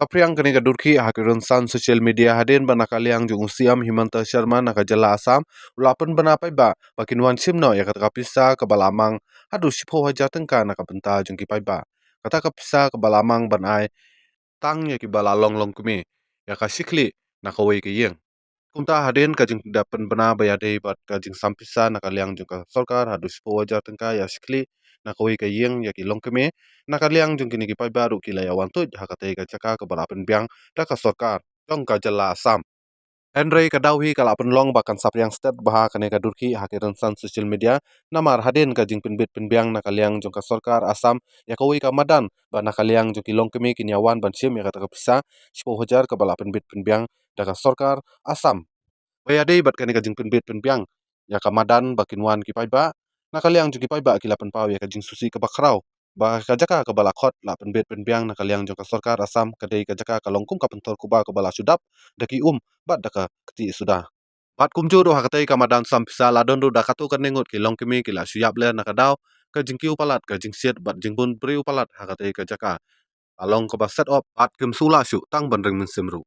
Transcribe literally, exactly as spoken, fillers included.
Saphriang kane ka dur khih ha ki rynsan social media hadien ba na ka liang jong u C M Himanta Sharma na ka jylla Assam u la pynbna paidbah ba kin wan shim noh ïa kata ka pisa kaba la mang haduh shiphew hajar tyngka na ka bynta jong ki paidbah. Kata ka pisa kaba la mang ban ai tang ïa kiba la long longkmie ïa ka shikhlieh na kawei ka ïing. Kumta hadien ka jingdap pynbna ba ïadei bad ka jingsam pisa na ka liang jong ka sorkar haduh shiphew hajar tyngka ïa shikhlieh na kawei ka ïing ïa ki longkmie, na ka liang jong kine ki paidbah ruh ki la ïa wan tuid ha katei ka jaka kaba la pynbiang da ka sorkar jong ka jylla Assam. Hynrei ka daw hi ka la pynlong ba kan saphriang stet bha kane ka dur khih ha ki rynsan social media, namar hadien ka jingpynbit pynbiang na ka liang jong ka sorkar Assam ïa kawei ka madan ba na ka liang jong ki longkmie kin ïa wan ban shim ïa kata ka pisa shiphew hajar kaba la pynbit pynbiang da ka sorkar Assam. Ba ïadei bad kane ka jingpynbit pynbiang ïa ka madan ba kin wan ki paidbah, na ka liang jong ki paidbah ki la pynpaw ïa ka jingsngewsih kaba khraw ba ka jaka kaba la khot la pynbit pynbiang na ka liang jong ka sorkar Assam ka dei ka jaka ka long kum ka pynthor kuba kaba la shu dap da ki um bad da ka kti suda. Bad kumjuh ruh ha katei ka madan sam pisa la don ruh da katto katne ngut ki longkmie ki la shu ïap leh na ka daw ka jingkiew palat, ka jingshit bad jingbun briew palat ha katei ka jaka. La long kaba set op bad kim shu lah shuh tang ban ring mynsiem ruh.